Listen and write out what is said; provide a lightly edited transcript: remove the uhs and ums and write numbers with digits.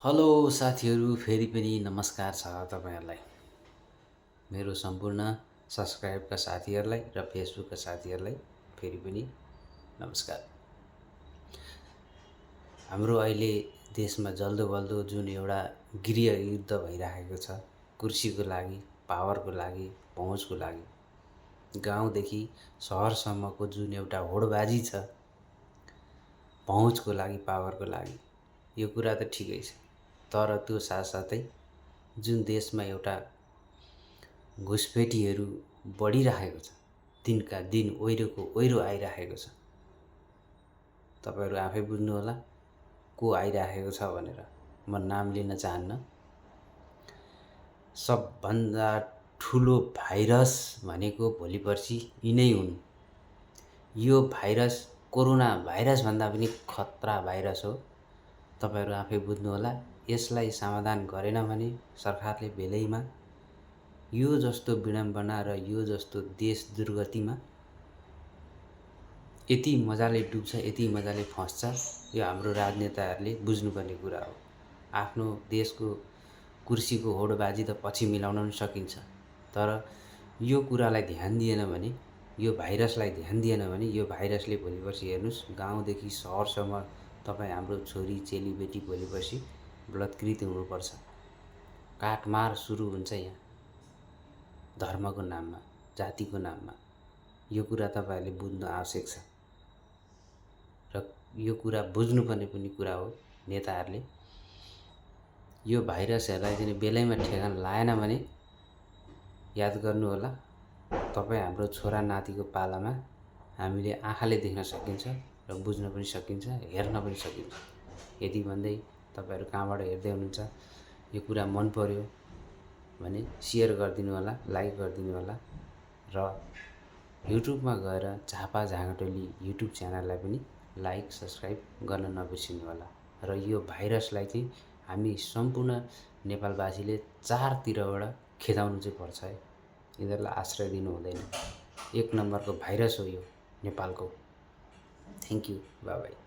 Hello साथीहरू, फेरि पनि नमस्कार छ तपाईँहरूलाई। मेरो सम्पूर्ण सब्सक्राइबका साथीहरूलाई र फेसबुकका साथीहरूलाई फेरि पनि नमस्कार। हाम्रो अहिले देशमा जल्दो बल्दो जुन एउटा गृह युद्ध भइरहेको छ, कुर्सीको लागि, पावरको लागि, पहुँचको लागि, गाउँदेखि सहरसम्मको जुन एउटा होडबाजी छ, पहुँचको लागि, पावरको लागि, यो कुरा त ठिकै छ। तर त्यो साथसाथै जुन देशमा एउटा घुसपेठीहरू बढिरहेको छ, दिनका दिन ओहिरोको ओहिरो आइरहेको छ। तपाईँहरू आफै बुझ्नुहोला को आइरहेको छ भनेर। म नाम लिन चाहन्न। सबभन्दा ठुलो भाइरस भनेको भोलि पर्सि यिनै हुन्। यो भाइरस कोरोना भाइरसभन्दा पनि खतरा भाइरस हो। तपाईँहरू आफै बुझ्नुहोला। यसलाई समाधान गरेन भने सरकारले बेलैमा यो जस्तो विडम्बना र यो जस्तो देश दुर्गतिमा यति मजाले डुब्छ, यति मजाले फस्छ, यो हाम्रो राजनेताहरूले बुझ्नुपर्ने कुरा हो। आफ्नो देशको कुर्सीको होडबाजी त पछि मिलाउन पनि सकिन्छ, तर यो कुरालाई ध्यान दिएन भने, यो भाइरसलाई ध्यान दिएन भने यो भाइरसले भोलि पर्सि हेर्नुहोस् गाउँदेखि सहरसम्म तपाईँ हाम्रो छोरी चेलीबेटी भोलि पर्सि बलात्कृत हुनुपर्छ। काटमार सुरु हुन्छ यहाँ धर्मको नाममा, जातिको नाममा। यो कुरा तपाईँहरूले बुझ्न आवश्यक छ र यो कुरा बुझ्नुपर्ने पनि कुरा हो। नेताहरूले यो भाइरसहरूलाई चाहिँ बेलैमा ठेगान लाएन भने याद गर्नुहोला, तपाईँ हाम्रो छोरा नातिको पालामा हामीले आँखाले देख्न सकिन्छ र बुझ्न पनि सकिन्छ, हेर्न पनि सकिन्छ। यति भन्दै तपाईँहरू कहाँबाट हेर्दै हुनुहुन्छ, यो कुरा मन पर्यो भने सेयर गरिदिनु होला, लाइक गरिदिनु होला र युट्युबमा गएर झापा झाँगटोली युट्युब च्यानललाई पनि लाइक सब्सक्राइब गर्न नबिर्सिनु होला। र यो भाइरसलाई चाहिँ हामी सम्पूर्ण नेपालवासीले चारतिरबाट खेदाउनु चाहिँ पर्छ है। यिनीहरूलाई आश्रय दिनु हुँदैन। एक नम्बरको भाइरस हो यो नेपालको। Thank you, by by.